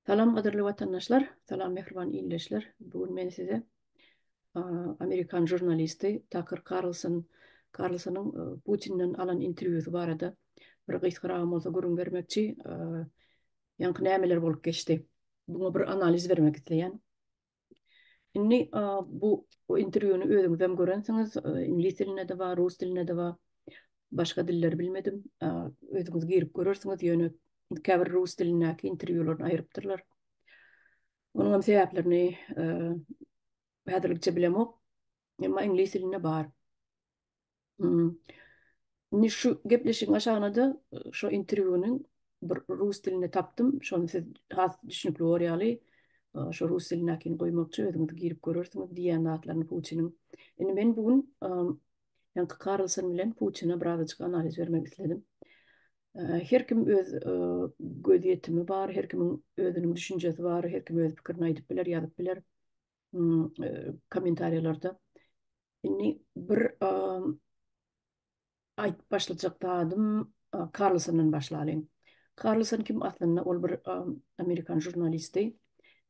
Salam gadyrly watandaşlar, salam mähriban ildeşler. Bu gün men size amerikan žurnalisti Taker Karlson Karlsonyň Putinden alan interwýusy barada bir gysgaragam bolsa gürrüň bermekçi. Ýaňky nämeler bolup geçdi? Buňa bir analiz bermek isleýän. Indi bu interwýuny özüňizem görensiňiz, iňlis dilinde-de bar, rus dilinde-de bar. Başga dilleri bilmedim. Özüňiz girip görersiňiz, ýöne käbir rus dilindäki interwýularyny aýrypdyrlar. Onuň hem sebäplerini häzirlikçe bilemok. Emma iňlis dilinde bar. Indi şu gepleşigiň aşagyna-da şo interwýunyň bir rus dilinde tapdym. Şony siz has düşnükli bor ýaly şo rus dilindäkini goýmakçy, özüňiz girip görersiňiz diýýän zatlaryny Putiniň. Indi men bu gün ýaňky Karlson bilen Putine birazajyk analiz bermek isledim. Her kim öz gözýetimi bar, her kimiň özüniň düşünjesi bar, her kim öz pikirini aýdyp biler, ýazyp biler kommentariýalarda. Indi bir aýdyp başlajak zadym Karlsondan başlalyň. Karlson kim aslynda ol bir amerikan žurnalisti.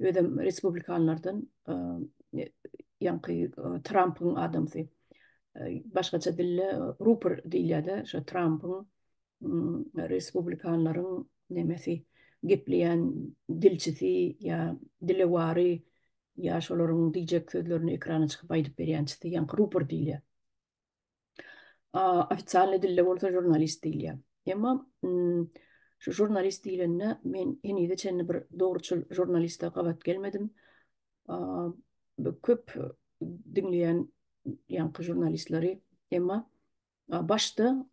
Özem respublikanlardan ýaňky Trampyň adamsy. Başgaça dilde rupor diýilýär-de, şo Trampyň respublikanlaryň nemesi gepleýän dilçisi ýa dilewary ýa şolaryň diýjek sözlerini ekrana çykyp aýdyp berýänçisi, ýaňky rupor diýilýär. Ofitsialnyý dilde bolsa žurnalist diýilýär. Emma şu žurnalist diýlende men henize çenli bir dogruçyl žurnaliste gabat gelmedim. Köp diňleýän ýaňky žurnalistleri, emma Başda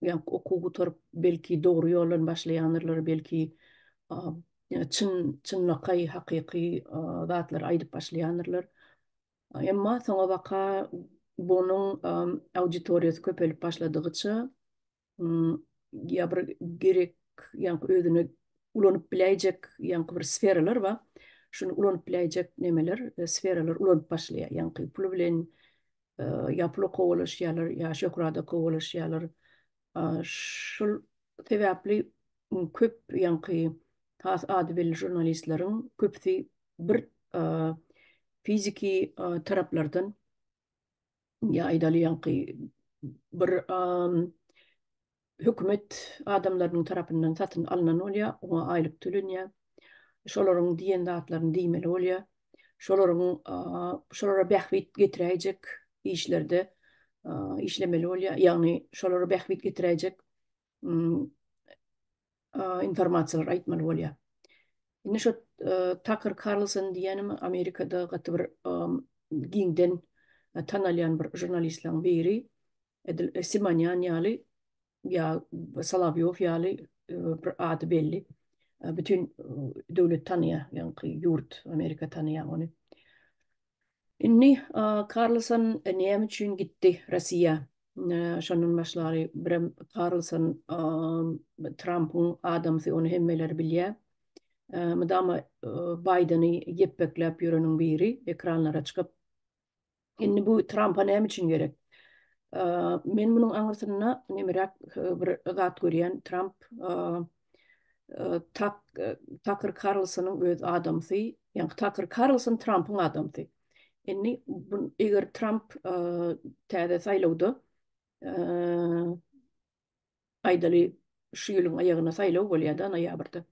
ýaňky okuw gutaryp belki dogry ýoldan başlaýandyrlar, belki çyn çynlakaý hakyky zatlary aýdyp başlaýandyrlar. Emma soňa baka bunuň auditoriýasy köpelip başladygyça ýa bir gerek ýaňky özüne ulanyp biläýjek ýaňky bir sferalar bar. Şuny ulanyp biläýjek nemeler, sferalar ulanyp başlaýar. Ýaňky puly bilen ýa pula kowalaşýarlar, ýa şöhrada kowalaşýarlar. Şul sebäpli köp ýaňky has ady belli žurnalistleriň köpüsi bir fiziki taraplardan ýa aýdaly ýaňky bir hökümet adamlarynyň tarapyndan satyn alnan bolýar, oňa aýlyk tölenýär. Şolaryň diýen zatlaryny diýmeli bolýar. Şolaryň şolara bähbit getiräýjek işlerde işlemeli bolýar. Ýagny şolara bähbit getiräýjek informasiýalar aýtmaly bolýar. Indi şu Tucker Carlson diýenim Amerikada gaty bir giňden tanalýan bir žurnalistleriň biri. Edil Simonýan ýaly ýa Solowýow ýaly bir ady belli. Bütin döwlet tanaýar, ýaňky ýurt Amerika tanaýar ony. Indi Karlson näme üçin gitdi Russiýa? Şondan başlary birem Karlson Trampyň adamsy, ony hemmeler bilýär. Mydama Baýdeni ýepbekläp ýöreniň biri, ekranlara çykyp Indi bu Trampa näme üçin gerek? Men munuň aňyrsynda nemeräk bir zat görýän. Tramp Tak Tucker Carlsonyň öz adamsy, ýagny Tucker Carlson Trampyň adamsy. Indi bu eger Tramp täze saýlawda aýdaly şu ýylyň aýagyna saýlaw bolýar-da noýabrda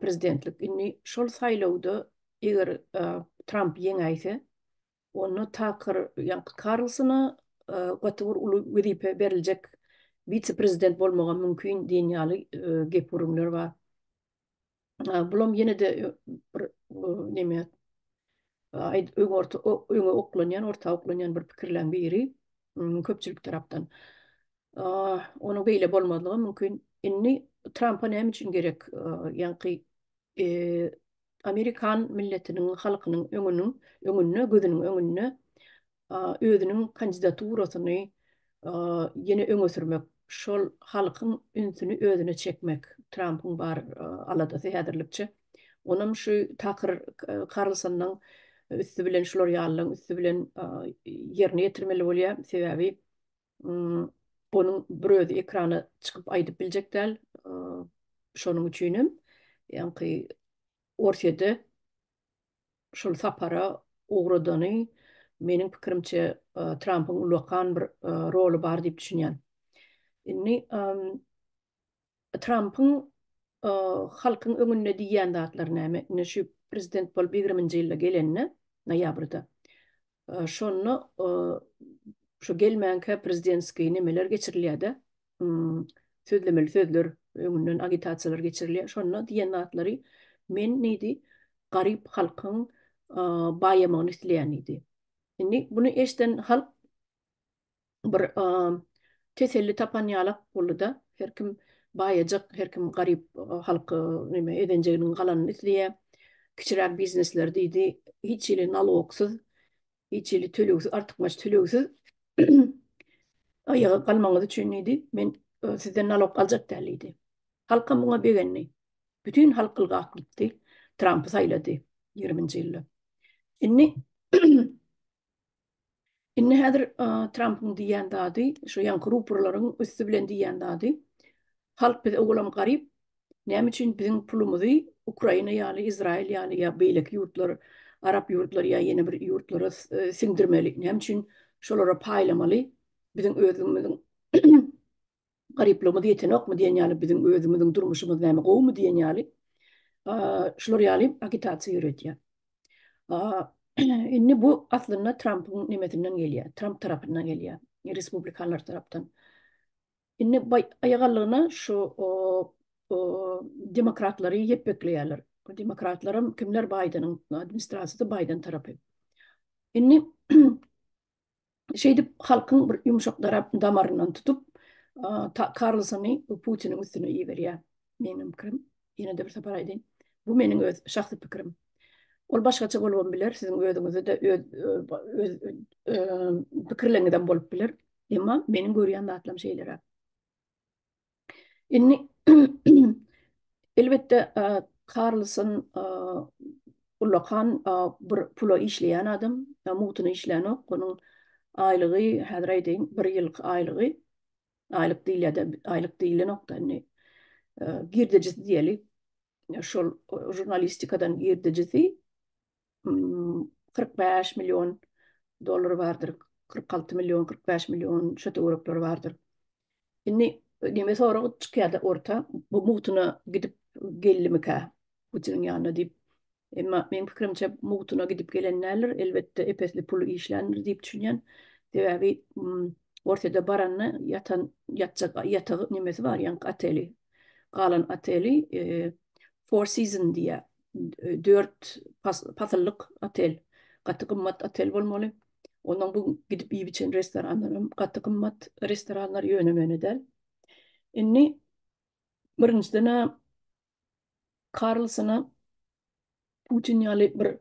prezidentlik. Indi şol saýlawda eger Tramp ýeňäýse, onda Taker ýaňky Karlsona gaty bir uly wezipe beriljek wise-prezident bolmagam mümkin diýen ýaly gep-gürrüňler bar. Bulam ýene-de bir neme aýt öňe orta öňe oklanýan, orta oklanýan bir pikirleň biri köpçülik tarapdan. Onuň beýle bolmazlygy mümkin. Indi Trampa näme üçin gerek? Ýaňky amerikan milletiniň, halkynyň öňüniň öňünde, gözüniň öňünde özüniň kandidaturasyny ýene öňe sürmek, şol halkyň ünsüni özüne çekmek Trampyň bar aladasy häzirlikçe. Onam şu Taker Karlsonyň üsti bilen, şular ýalylaryň üsti bilen ýerine ýetirmeli bolýar. Sebäbi onuň bir özi ekrana çykyp aýdyp biljek däl. Şonuň üçinem ýaňky. Orsýede şol sapara ugradany meniň pikirimçe Trampyň ullakan bir roly bar diýip düşünýän. Indi Trampyň halkyň öňünde diýýän zatlary näme? Indi şu prezident bolup ýigriminji ýylda gelende, noýabrda, şonda şu gelmänkä prezidentskiý nemeler geçirilýär-de, sözlemeli sözler, öňünden agitasiýalar geçirilýär. Şonda diýen zatlary men diýdi, garyp halkyň baýamagyny isleýän diýdi. Indi buny eşiden halk bir teselli tapan ýalak boldy-da. Her kim baýajak, her kim garyp halk neme ezenjeginiň galanyny isleýär. Kiçiräk biznesler diýdi, hiç hili nalogsyz, hiç hili tölegsiz, artykmaç tölegsiz aýaga galmagyňyz üçin diýdi, men sizden nalog aljak däl diýdi. Halkam muňa begendi. Bütin halk ylgap gitdi, Trampy saýlady ýigriminji ýylda. Indi Indi häzir Trampyň diýýän zady, şu ýaňky ruporlaryň üsti bilen diýýän zady, halk biz owalam garyp, näme üçin biziň pulumyzy Ukraina ýaly, Izrail ýaly ýa beýleki ýurtlar, arap ýurtlary ýa ýene bir ýurtlara siňdirmeli, näme üçin şolara paýlamaly, biziň özümiziň garyplygymyz ýetenokmy diýen ýaly, biziň özümiziň durmuşymyz näme gowumy diýen ýaly, şular ýaly agitasiýa ýöredýär. Indi bu aslynda Trampyň nemesinden gelýär, Tramp tarapyndan gelýär, respublikanlar tarapdan. Indi aýagallygyna şu demokratlary ýepbekleýärler. Demokratlaram kimler Baýdeniň administrasiýasy Baýden tarapy. Indi Şeýdip halkyň bir ýumşak damaryndan tutup, Karlsony Putiniň üstüne iberýär. Meniň pikirim, ýene-de bir sapar aýdaýyn. Bu meniň öz şahsy pikirim. Ol başgaça bolubam biler, siziň özüňizde-de öz öz pikirleriňizem bolup biler. Emma meniň görýän zatlarym şeýleräk. Indi elbetde Karlson ullakan bir pula işleýän adam, mugtuna işlänok. Onuň aýlygy, häzir aýdaýyn, bir ýyllyk aýlygy, aýlyk diýilýär-de, aýlyk diýilenok-da indi, girdejisi diýeli, şol žurnalistikadan girdejisi 45 million dollar bardyr. 46 million, 45 million şu töwerekler bardyr. Indi neme sorag çykýar-da orta, bu mugtuna gidip geldimikä Putiniň ýanyna diýip. Emma meň pikirimçe mugtuna gidip gelen däldir. Elbetde ep-esli pul işländir diýip düşünýän. Sebäbi Orsýete baranda ýatan ýatjak ýatagy nemesi bar, ýaňky oteli. Galan oteli Four Season diýýär. 4 pasyllyk otel. Gaty gymmat otel bolmaly. Ondan bu gidip iýip içen restoranlaram gaty gymmat restoranlar ýöne-möne däl. Indi birinjiden Karlsona Putin ýaly bir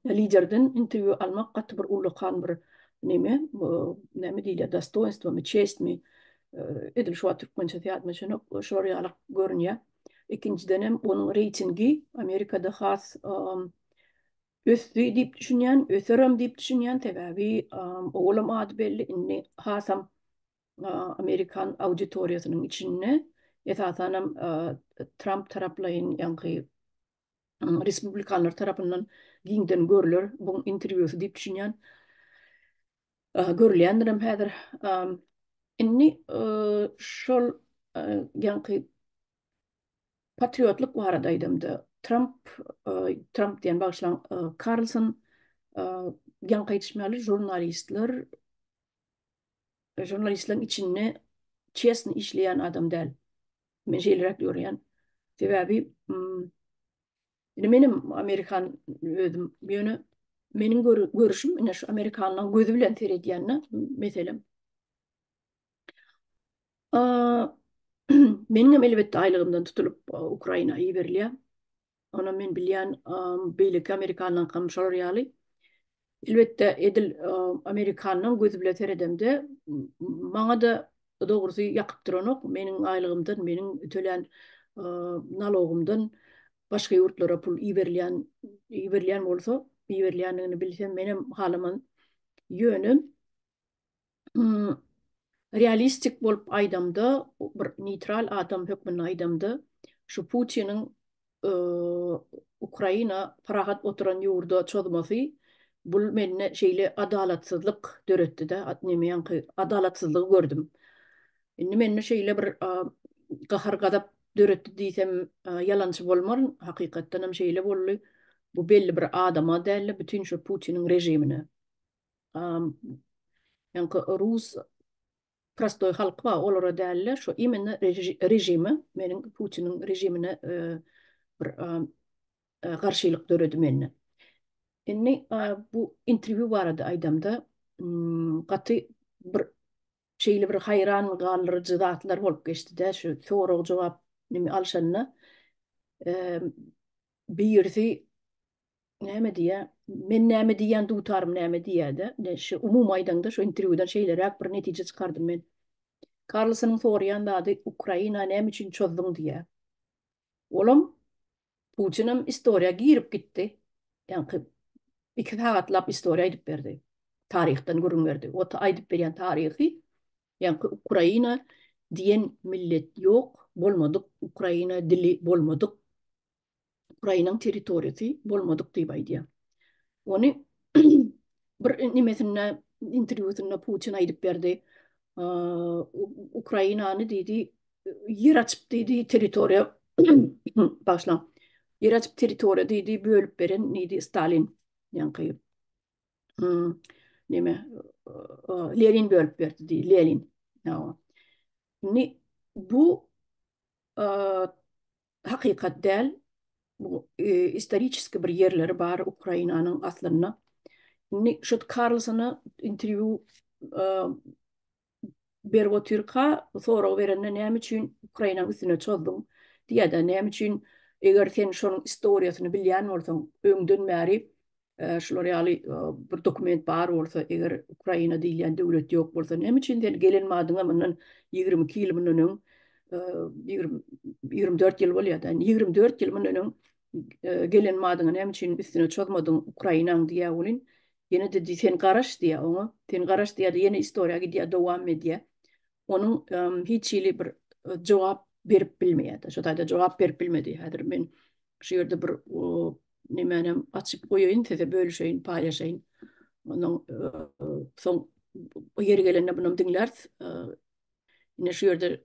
liderden interwýu almak gaty bir ullakan bir neme, näme diýilýär, dostoýnstwomy, çestmi, edil şu wagt türkmençesi ýadyma düşenok, şolar ýaly görünýär. Ikinjidenem onuň reýtingi Amerikada has ösdi diýip düşünýän, öserem diýip düşünýän, sebäbi owalam ady belli, indi hasam amerikan auditoriýasynyň içinde esasanam Tramp taraplaýyn ýaňky respublikanlar tarapyndan giňden görler bu interwýusy diýip düşünýän. Görülýändirem häzir. Indi şol ýaňky patriotlyk barada aýdamda Tramp Tramp diýen bagyşlaň Karlson ýaňky aýdyşym ýaly žurnalistler žurnalistleriň içinde çesny işleýän adam däl. Men şeýleräk görýän. Sebäbi indi menem amerikan özüm ýöne meniň görüşüm ine şu amerikanlaryň gözi bilen seredýän-de meselem. Meniňem elbetde aýlygymdan tutulyp Ukraina iberilýär. Onam men bilýän beýleki amerikanlaryňkam şolar ýaly. Elbetde edil amerikanlaryň gözi bilen seredemde maňa-da dogrusy ýakyp duranok. Meniň aýlygymdan, meniň tölän nalogymdan başga ýurtlara pul iberilýän iberilýän bolsa, iberilýändigini bilsem menem halaman. Ýöne realistik bolup aýdamda, bir neýtral adam hökmünde aýdamda, şu Putiniň. Ukraina parahat oturan ýurda çozmasy bul mende şeýle adalatsyzlyk döretdi-de, neme ýaňky adalatsyzlygy gördüm. Indi mende şeýle bir gahar-gazap döretdi diýsem ýalançy bolmaryn, hakykatdanam şeýle boldy. Bu belli bir adama däl-de, bütin şu Putiniň režimine. Ýaňky rus prostoý halk bar, olara däl-de, şu imенно režime, meniň Putiniň režimine bir garşylyk döredi mende. Indi bu interwýu barada aýdamda, gaty bir şeýle bir haýran galdyryjy zatlar bolup geçdi-de, şu sorag-jogap neme alşanda, birisi näme diýýär? Men näme diýýän, dutarym näme diýýär-de. Ine, şu umumy aýdaňda, şu interwýudan şeýleräk bir netije çykardym men. Karlsonyň soraýan zady Ukraina näme üçin çozduň diýýär. Olam Putinem istoriýa girip gitdi. Ýaňky 2 sagatlap istoriýa aýdyp berdi. Taryhdan gürrüň berdi. O aýdyp berýän taryhy ýaňky Ukraina diýen millet ýok, bolmadyk, Ukraina dili bolmadyk Ukrainaň territoriýasy bolmadyk diýip aýdýar. Ony bir nimesinde interwýusynda Putin aýdyp berdi. Ukrainany diýdi, ýer açyp diýdi, territoriýa bagyşlaň. Ýer açyp territoriýa diýdi, bölüp beren diýdi Stalin. Ýaňky neme Lenin bölüp berdi diýdi, Lenin. Indi bu hakykat däl. Bu istoriçeski bir ýerleri bar Ukrainanyň aslynda. Indi şu Karlsona interwýu berip otyrka sorag berende näme üçin Ukrainanyň üstüne çozduň diýýär-de, näme üçin eger sen şonuň istoriýasyny bilýän bolsaň, öňden bäri Şular ýaly bir dokument bar bolsa, eger Ukraina diýilýän döwlet ýok bolsa, näme üçin sen gelen badyňa mundan 22 ýyl mundan öň, 24 ýyl bolýar-da, 24 ýyl mundan öň gelen badyňa näme üçin üstüne çozmadyň Ukrainaň diýýär welin, ýene-de diý, sen garaş diýýär oňa, sen garaş diýýär-de, ýene istoriýa gidýär, dowam edýär. Onuň hiç hili bir jogap berip bilmeýär-de, şo taýda jogap berip bilmedi. Häzir men şu ýerde bir nemänem açyp goýaýyn size bölüşeýin, paýlaşaýyn. Ondan soň ýeri gelende bunam diňläris. Ine şu ýerde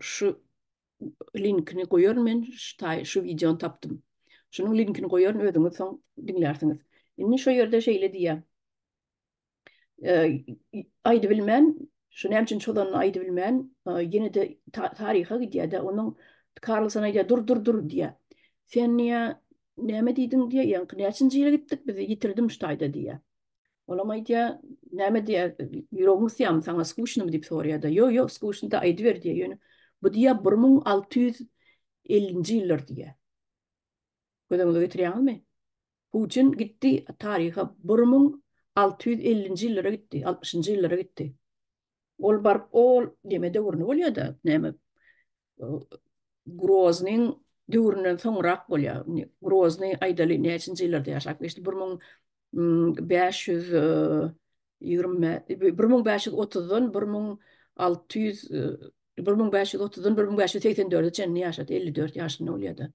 şu linkini goýaryn men, şu taý şu wideony tapdym. Şunuň linkini goýaryn özüňiz soň diňlärsiňiz. Indi şu ýerde şeýle diýýär. Aýdybilmän, şu näme üçin çozanyny aýdybilmän, ýene-de taryha gidýär-de, onuň Karlson aýdýar, dur, dur, dur diýýär. Sen diýýär, näme diýdiň diýýär, ýaňky näçinji ýyla gitdik biz, ýitirdim şu taýda diýýär. Olam aýdýar, näme diýýär, ýüregiň gysýarmy, saňa skuçnymy diýip soraýar-da. Ýok, ýok, skuçny da aýdyber diýýär. Ýöne bu diýýär, 1650-nji ýyllar diýýär. Göz öňüňize getirýäňizmi? Putin gitdi taryha 1650-nji ýyllara gitdi, 60-njy ýyllara gitdi. Ol baryp ol neme döwrüni bolýar-da, näme Groznyň döwründen soňrak bolýar. Grozny aýdaly näçinji ýyllarda ýaşap geçdi? 1520 1530-dan 1600 1530-dan 1584-e çenli ýaşady, 54 ýaşynda bolýar-da.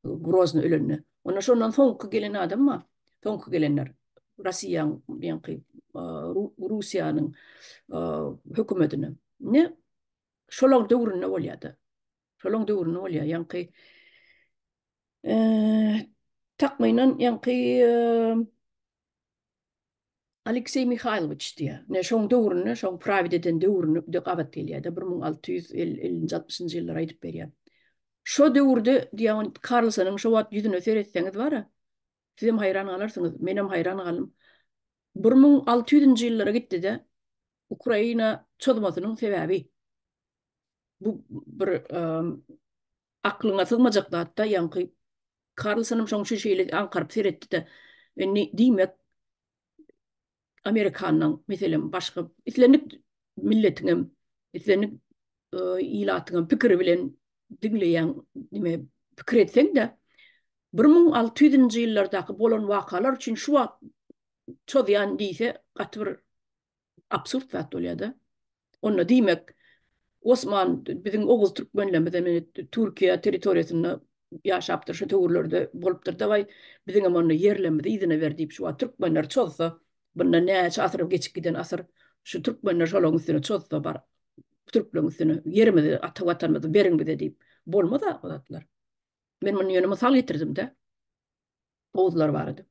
Grozny ölende. Onda şondan soňky gelen adam bar. Soňky gelenler. Russiýanyň, ýaňky Russiýanyň hökümetine. Ne? Şolaň döwründe bolýar-da. Şolaň döwründe bolýar. Ýaňky takmynan ýaňky Alekseý Mihaýlowiç diýýär. Ine, şoň döwründe, şoň prawit eden döwrüne de gabat gelýär-de, 1650-nji, 60-njy ýyllar aýdyp berýär. Şo döwürde diýýär, ony Karlsonyň şo wagt ýüzüne seretseňiz bar-a, sizem haýran galarsyňyz, menem haýran galdym. 1600-nji ýyllara gitdi-de, Ukraina çozmasynyň sebäbi. Bu bir aklyňa sygmajak zat-da, ýaňky Karlsonam şoň üçin şeýle aňkaryp seretdi-de, indi diýmek Amerikandan, meselem, başga islendik milletiňem, islendik ilatyňam pikiri bilen diňleýäň, nime pikir etseň-de, 1600-nji ýyllardaky bolan wakalar üçin şu wagt çozýan diýse, gaty bir absurd zat bolýar-da. Onda diýmek, Osman biziň oguz türkmenlerimiz hem Türkiýe territoriýasynda ýaşapdyr, şu töwirlerde bolupdyr dawaý, biziňem onda ýerlerimizi yzyna ber diýip, şu wagt türkmenler çozsa, bundan näçe asyr geçip giden asyr, şu türkmenler şolaryň üstüne çozsa bar, türkleriň üstüne ýerimizi, ata watanymyzy beriň bize diýip, bolmaz-a o zatlar. Men muny ýöne mysal getirdim-de. Oguzlar barada.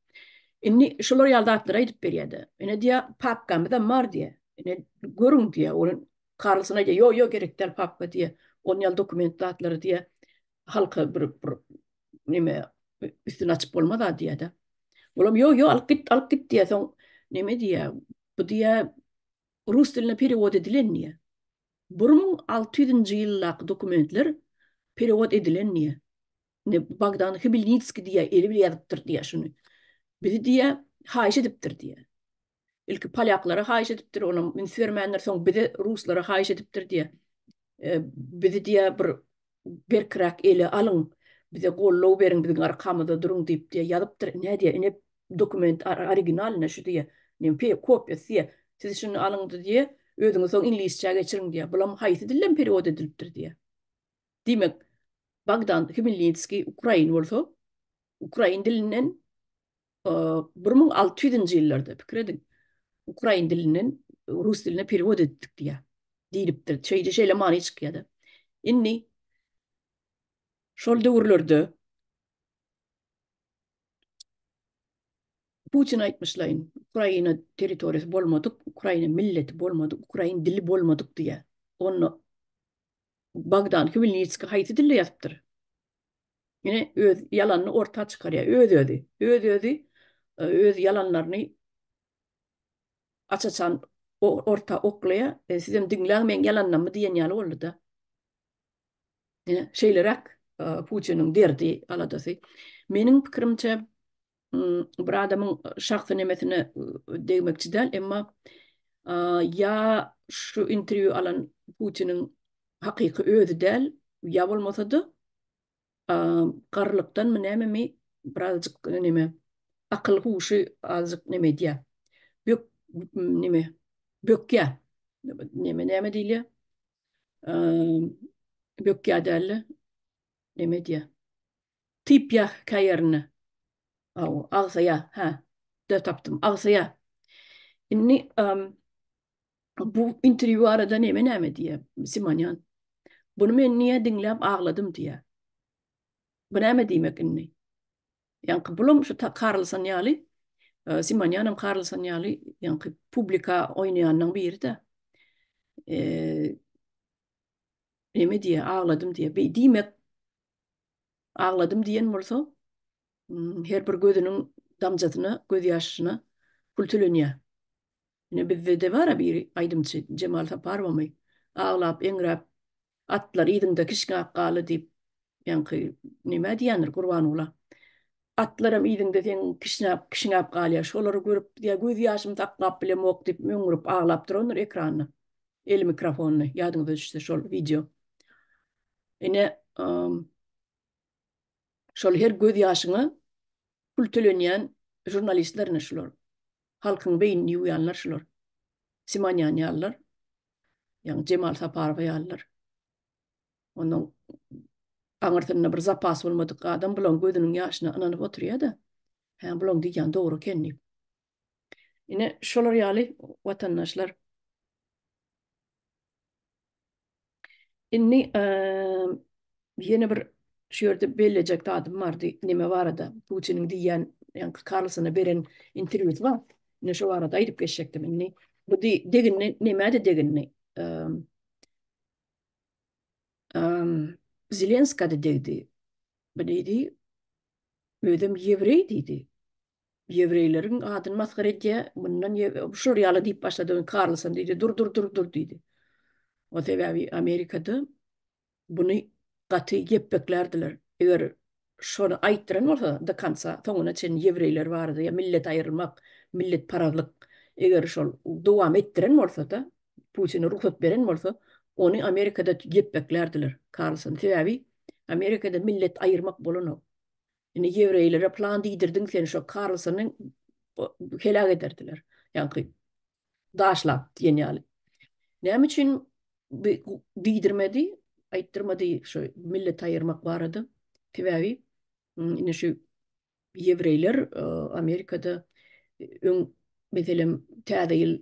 Indi şular ýaly zatlary aýdyp berýär-de. Ine diýýär, papkamyzam bar diýýär. Ine görüň diýýär. Ony Karlson aýdýar, ýok, ýok gerek däl papka diýýär. Onun ýaly dokument zatlary diýýär. Halka bir bir neme üstüni açyp bolmaz-a diýýär-de. Olam ýok, ýok alyp git, alyp git diýýär. Soň neme diýýär? Bu diýýär, rus diline perewod edilen diýýär. 1600-nji ýyldaky dokumentler perewod edilen diýýär. Ine Bogdan Hmelnitskiý diýýär, eli bile ýazypdyr diýýär şuny. Bizi diýýär, haýyş edipdir diýýär. Ilki polýaklara haýyş edipdir, onam üns bermändir, soň bize ruslara haýyş edipdir diýýär. E, bizi diýýär bir berkiräk ele alyň, bize goldaw beriň, biziň arkamyzda duruň diýip diýýär, ýazypdyr. Ine diýýär, ine dokument original ine şu diýýär. Ine kopiýasy diýýär. Siz şuny alyň-da diýýär, özüňiz soň iňlisçä geçiriň diýýär. Bulam haýsy dilden perewod edilipdir diýýär. Diýmek, Bogdan Hmelnitskiý ukrain bolsa, ukrain dilinden 1600-nji ýyllarda, pikir ediň, ukrain dilinden rus diline perewod etdik diýýär. Diýlipdir. Şeýle şeýle many çykýar-da. Indi şol döwürlerde Putin aýtmyşlaýyn, Ukraina territoriýasy bolmadyk, Ukraina milleti bolmadyk, ukrain dili bolmadyk diýýär. Onda Bogdan Hmelnitskiý haýsy dilde ýazypdyr? Ine, öz ýalanyny orta çykarýar, öz-özi. Öz-özi e, öz ýalanlaryny aç-açan orta oklaýar. E, sizem diňläň meň ýalanlarymy diýen ýaly boldy-da. Ine, şeýleräk e, Putiniň derdi, aladasy. Meniň pikirimçe, bir adamyň şahsy nemesine degmekçi däl, emma ýa şu interwýu alan Putiniň hakyky özi däl, ýa bolmasa-da garrylykdanmy nämemi birazjyk neme akyl huşy azjyk neme edýär. Bök neme bökýär. Neme näme diýilýär? Bökýär däl-de neme edýär? Typýa käýerine. Hawa, agsaýa, hä. Dö tapdym, agsaýa. Indi bu interwýu barada neme näme diýýär Simonýan. Buny men niýe diňläp agladym diýýär. Bu näme diýmek indi? Ýaňky bulam şu Karlson ýaly, e, Simonýanam Karlson ýaly, ýaňky publika oýnaýanyň biri-de. E, neme diýýär, agladym diýýär. Beý diýmek Agladym diýen bolsa, her bir gözüniň damjasyna, gözýaşyna pul tölenýär. Ine bizde-de bar-a biri aýdymçy Jemal Saparowamy, aglap, eňräp, atlar yzyňda kişňäp galdy diýip, ýaňky nämä diýýändir Gurbangula. Atlaram yzyňda seň kişňäp, kişňäp galýar. Şolary görüp, ýa gözýaşymy saklap bilemok diýip, möňňürip aglap durandyr ekranda. Eli mikrofonly, ýadyňyza düşse şol wideo. Ine, şol her göz ýaşyňa pul tölenýän žurnalistler ine şular. Halkyň beýnini ýuwýanlar şular. Simonýan ýalylar. Ýagny Jemal Saparowa ýalylar. Onuň aňyrsynda bir zapas bolmadyk adam bulaň gözüniň ýaşyna ynanyp oturýar-da. Hä, bulaň diýýän dogry eken diýip. Ine şolar ýaly watandaşlar. Indi ýene bir şu ýerde bellejek zadym bardy, neme barada, Putiniň diýýän, ýaňky Karlsona beren interwýusy bar. Ine şo barada aýdyp geçjekdim. Indi bu deginli, nämä-de deginli. Zelenska-da degdi. Bu diýdi, özem ýewreý diýdi. Ýewreýleriň adyny masgara edýär, mundan şular ýaly diýip başlady, Karlson diýdi, dur, dur, dur, dur diýdi. O sebäbi Amerikada buny gaty ýepbeklärdiler. Eger şony aýtdyran bolsa do konca, soňuna çenli ýewreýler barada ýa millet aýrylmak, milletparazlyk eger şol dowam etdiren bolsa-da, Putine rugsat beren bolsa, ony Amerikada ýepbeklärdiler Karlson. Sebäbi Amerikada millet aýyrmak bolanok. Indi ýewreýlere plan diýdirdiň sen şo Karlsony heläk ederdiler. Ýaňky daşlap diýen ýaly. Näme üçin diýdirmedi, aýtdyrmady şo millet aýyrmak barada? Sebäbi ine şu ýewreýler Amerikada öň meselem täze ýyl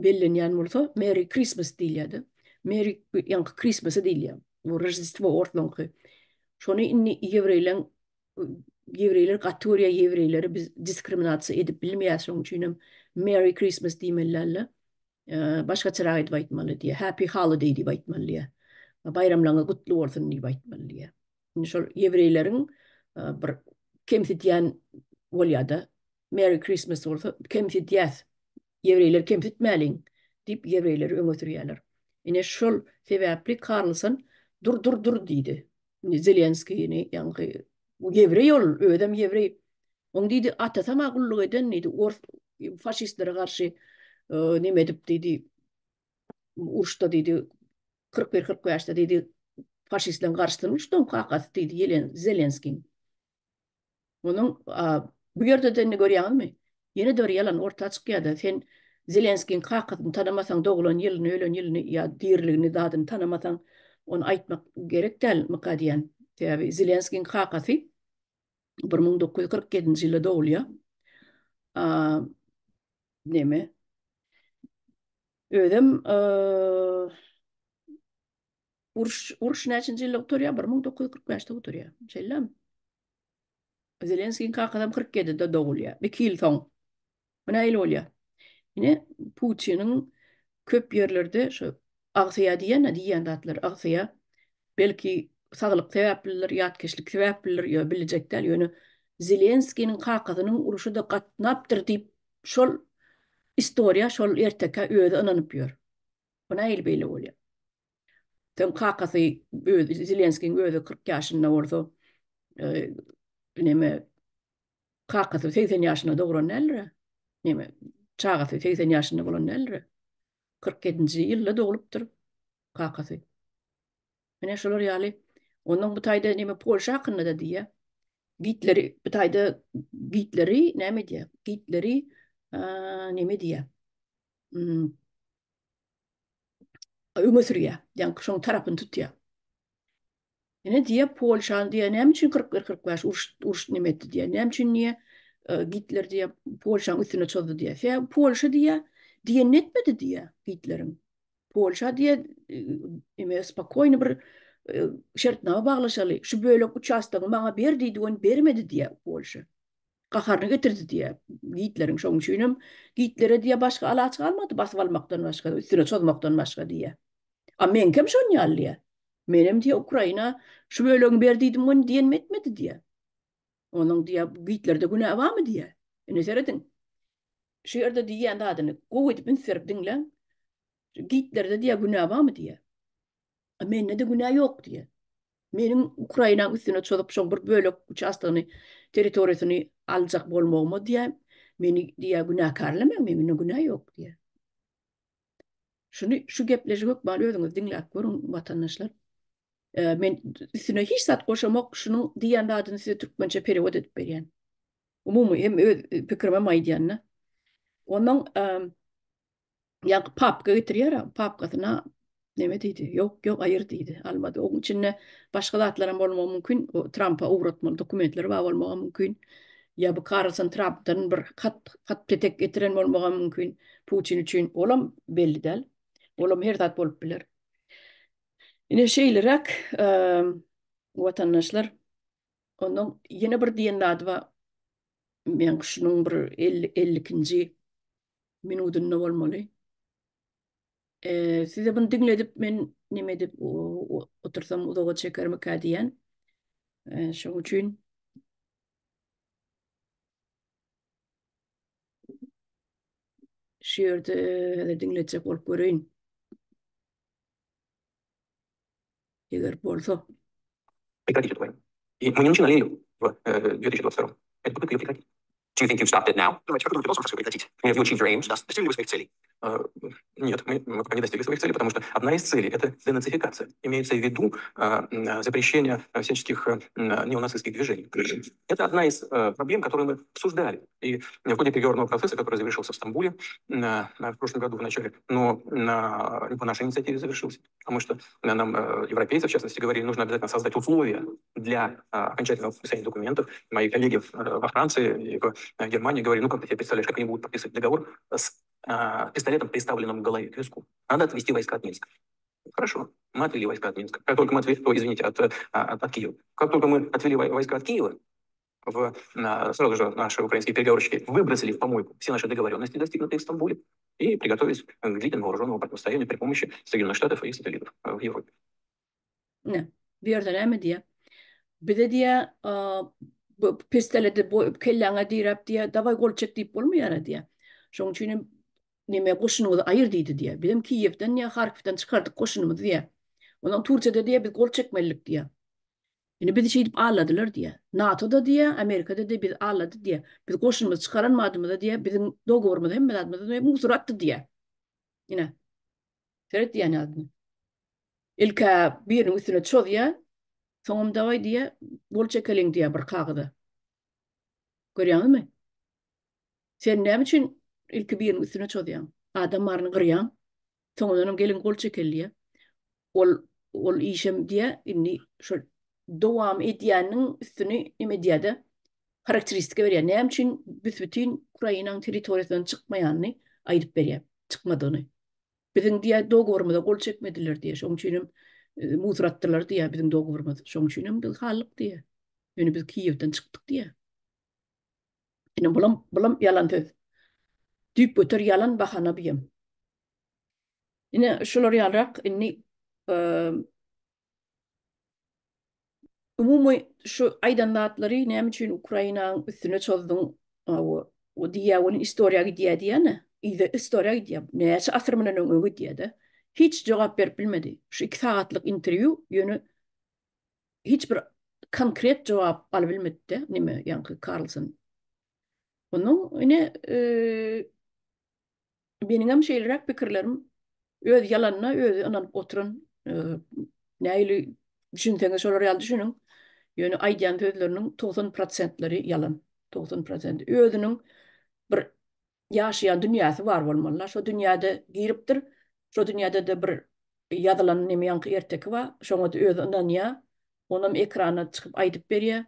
bellenýän bolsa Merry Christmas diýilýärdi. Merry ýaňky Christmas diýilýär. Bu Rojdestvo orslaňky. Şony indi ýewreýleň ýewreýler gaty görýär ýewreýleri biz diskriminasiýa edip bilmeýäris şonuň üçin hem Merry Christmas diýmeli dälde. Başgaçarak edip aýtmaly diýýär. Happy Holiday diýip aýtmaly diýýär. Baýramlaryňyz gutly bolsun diýip aýtmaly diýýär. Indi şol ýewreýleriň bir kemsidýän bolýar-da. Merry Christmas bolsa kemsidýäs. Ýewreýleri kemsitmäliň diýip ýewreýleri öňe sürýärler. Ine şol sebäpli Karlson dur dur dur diýdi. Indi Zelenskini ýaňky ýewreý ol özem ýewreý. Oň diýdi atasam-a gulluk eden diýdi ors faşistlere garşy neme edip diýdi uruşda diýdi 41 45-de diýdi faşistleriň garşysyna uruşdy oň kakasy diýdi Ýelen Zelenskiň. Onuň bu ýerde-de indi görýäňizmi? Ýene-de bir ýalan orta çykýar-da, sen Zelenskiň kakasyny tanamasaň, doglan ýylyny, ölen ýylyny ýa diriligini, zadyny tanamasaň, ony aýtmak gerek dälmika diýýän. Sebäbi Zelenskiň kakasy 1947-nji ýylda dogulýar. Neme? Özem uruş uruş näçinji ýylda gutarýar? 1945-de gutarýar. Şeýlemi? Zelenskiň kakasam 47-de dogulýar. Iki ýyl soň. Bu nähili bolýar? Ine, Putiniň köp ýerlerde şu agsaýa diýen, diýýän zatlary agsaýa. Belki saglyk sebäplidir, ýatkeşlik sebäplidir, ýa biljek däl, ýöne Zelenskiniň kakasynyň urşa-da gatnapdyr diýip, şol istoriýa, şol ertekä özi ynanyp ýör. Bu nähili beýle bolýar? Soň kakasy özi Zelenskiň özi 40 ýaşynda bolsa, e, neme kakasy 80 ýaşynda dogran däldir. Neme çagasy 80 ýaşynda bolan däldir. 47-nji ýylda doglupdyr kakasy. Mine şolar ýaly. Ondan bu taýda neme Polşa hakynda da diýýär. Gitleri bu taýda Gitleri näme diýýär? Gitleri neme diýýär? Hmm. Öňe sürýär. Ýaňky şoň tarapyny tutýar. Ine diýýär, Polşany diýýär, näme üçin 41-45 uruş uruş neme etdi diýýär. Näme üçin diýýär, e, Gitler diýýär, Polşanyň üstüne çozdy diýýär. Sebäbi Polşa diýýär, diýenini etmedi diýýär Gitleriň. Polşa diýýär, e, neme spokojny bir e, şertnama baglaşaly. Şu bölek uçastogy maňa ber diýdi, ony bermedi diýýär Polşa. Gaharyny getirdi diýýär Gitleriň. Şonuň üçinem Gitlere diýýär başga alaç galmady basyp almakdan başga, üstüne çozmakdan başga diýýär. A meňkem şon ýaly diýýär. Menem diýýär Ukraina şu bölegini ber diýdim ony diýenimi etmedi diýýär. Onuň diýýär Gitlerde günä barmy diýýär. Ine serediň. Şu ýerde diýýän zadyny gowy edip üns berip diňläň. Gitlerde diýýär günä barmy diýýär. A mende-de günä ýok diýýär. Meniň Ukrainaň üstüne çozup şoň bir bölek uçastogyny, territoriýasyny aljak bolmagyma diýýär, meni diýýär günäkärlemäň, mende günä ýok diýýär. Şuny şu gepleşigi hökman özüňiz diňläp görüň watandaşlar. Men üstüne hiç zat goşamok, şunuň diýýän zadyny size türkmençe perewod edip berýän. Umumy hem öz pikirimem aýdýan-da. Onuň ýaňky papka getirýär, papkasyna neme diýdi? Ýok, ýok, aýyr diýdi. Almady. Onuň içinde başga zatlar hem bolmagy mümkin. O Trampa ugratmaly dokumentler bar bolmagy mümkin. Ýa bu Karlson Trampdan bir hat, hat petek getiren bolmagy mümkin Putin üçin. Olam belli däl. Olam her zat bolup biler. Ine şeýleräk watandaşlar. Ondan ýene bir diýen zady bar. Men şunuň bir 52-nji minudynda bolmaly. E, size bunu diňledip men neme edip otursam uzaga çekermikä diýen. E, şoň üçin şu ýerde häzir diňletjek bolup göreýin. Eger bolsa. Прекратить эту войну. И мы не начинали ее в 2022. Это попытка ее прекратить. Do you think you've stopped it now? Думаете, как думаете, должен прекратить? Have you achieved your aims? Достигли вы своих целей? Нет, мы пока не достигли своих целей, потому что одна из целей – это денацификация. Имеется в виду запрещение всяческих неонацистских движений. Это одна из проблем, которую мы обсуждали. И в ходе переговорного процесса, который завершился в Стамбуле в прошлом году в начале, но не по нашей инициативе завершился, потому что нам европейцы, в частности, говорили, нужно обязательно создать условия для окончательного подписания документов. Мои коллеги во Франции и в Германии говорили, ну как ты себе представляешь, как они будут подписывать договор с пистолетом, приставленным к голове, к виску. Надо отвести войска от Минска. Хорошо, мы отвели войска от Минска. Как только мы отвели, ой, извините, от, от, от Киева. Как только мы отвели войска от Киева, в, сразу же наши украинские переговорщики выбросили в помойку все наши договоренности, достигнутые в Стамбуле, и приготовились к длительному вооруженному противостоянию при помощи Соединенных Штатов и их сателлитов в Европе. Ine, bu ýerde näme diýýär? Bize diýýär, bu pistoleti kelläňe diräp diýýär, dawaý gol çek diýip bolmaýar diýýär. Şonuň üçin hem neme goşunyňyzy aýyr diýdi diýýär. Bizem Kiýewden ýa Harkiwden çykardyk goşunymyzy diýýär. Ondan Türkiýede diýýär biz gol çekmelilik diýýär. Indi bizi şeýdip alladylar diýýär. NATO-da diýýär, Amerikada diýýär bizi allady diýýär. Biz goşunymyzy çykaran badymyza diýýär, biziň dogoworymyzy hemme zadymyzy musur atdy diýýär. Ine. Seret diýýän ýadyny. Ilk-ä biriniň üstüne çozýar, soňam dawaý diýýär, gol çekeliň diýýär bir kagyza. Görýäňizmi? Sen näme üçin ilki biriniň üstüne çozýaň? Adam baryny gyrýaň, soňundanam geliň gol çekeli diýýär. Ol ol işem diýýär, indi şol dowam edýäniniň üstüni neme edýär-de, harakteristika berýär. Näme üçin büs-bütin Ukrainanyň territoriýasyndan çykmaýanyny aýdyp berýär, çykmadygyny. Biziň diýýär dogoworymyza gol çekmediler diýýär. Şonuň üçin hem musor atdylar diýýär biziň dogoworymyzy. Şonuň üçin hem biz galdyk diýýär. Ýöne biz Kiýewden çykdyk diýýär. Ine bulam bulam ýalan söz. Düýpgöter ýalan bahana bu hem. Ine şular ýalyrak indi Umumy şu aýdan zatlary näme üçin Ukrainanyň üstüne çozduň o diýýä welin istoriýa gidýä diýýäne yza istoriýa gidýä näçe asyr mundan öň öňe gidýädä hiç jogap berip bilmedi şu 2 sagatlyk interwýu ýöne hiç bir konkret jogap alybilmedi-de neme ýaňky Karlson onuň ine Meniňem şeýleräk pikirlerim öz ýalanyna özi ynanyp oturan nähili düşünseňiz şolar ýaly düşüniň. Ýöne aýdýan sözleriniň 90 prosentleri ýalan. 90 prosenti. Özüniň bir ýaşaýan dünýäsi bar bolmaly. Şo dünýäde giripdir. Şo dünýäde-de bir ýazylan neme ýaňky erteki bar. Şoňa-da özi ynanýar. Onam ekrana çykyp aýdyp berýär.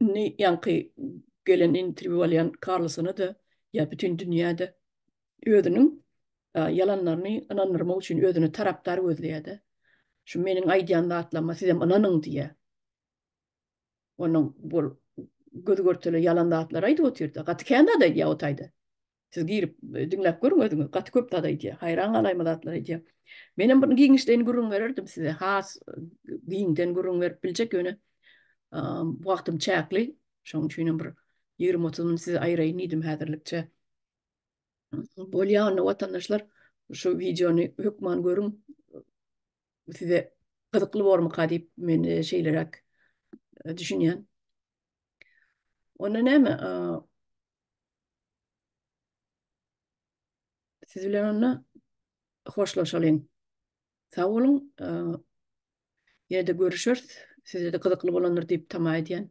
Indi ýaňky gelen interwýu alýan Karlsona-da ýa bütin dünýä-de özüniň ýalanlaryny ynandyrmak üçin özüne tarapdar gözleýär-de. Şu meniň aýdýan zatlaryma sizem ynanyň diýýär. Onuň bol göz-görtele ýalan zatlary aýdyp otyr-da. Gaty kän zat aýdýar o taýda. Siz girip diňläp görüň özüňiz. Gaty köp zat aýdýar. Haýran galaýma zatlar aýdýar. Menem bunu giňişleýin gürrüň bererdim size. Has giňden gürrüň berip biljek ýöne wagtym çäkli. Şonuň üçin hem bir 20-30 minut size aýyraýyn diýdim häzirlikçe. Bolýa onda watandaşlar şu wideony hökman görüň. Size gyzykly bormyka diýip men şeýleräk düşünýän. Onda näme? Siz bilen onda hoşlaşalyň. Sag boluň. Ýene-de görüşeris. Size-de gyzykly bolandyr diýip tama edýän.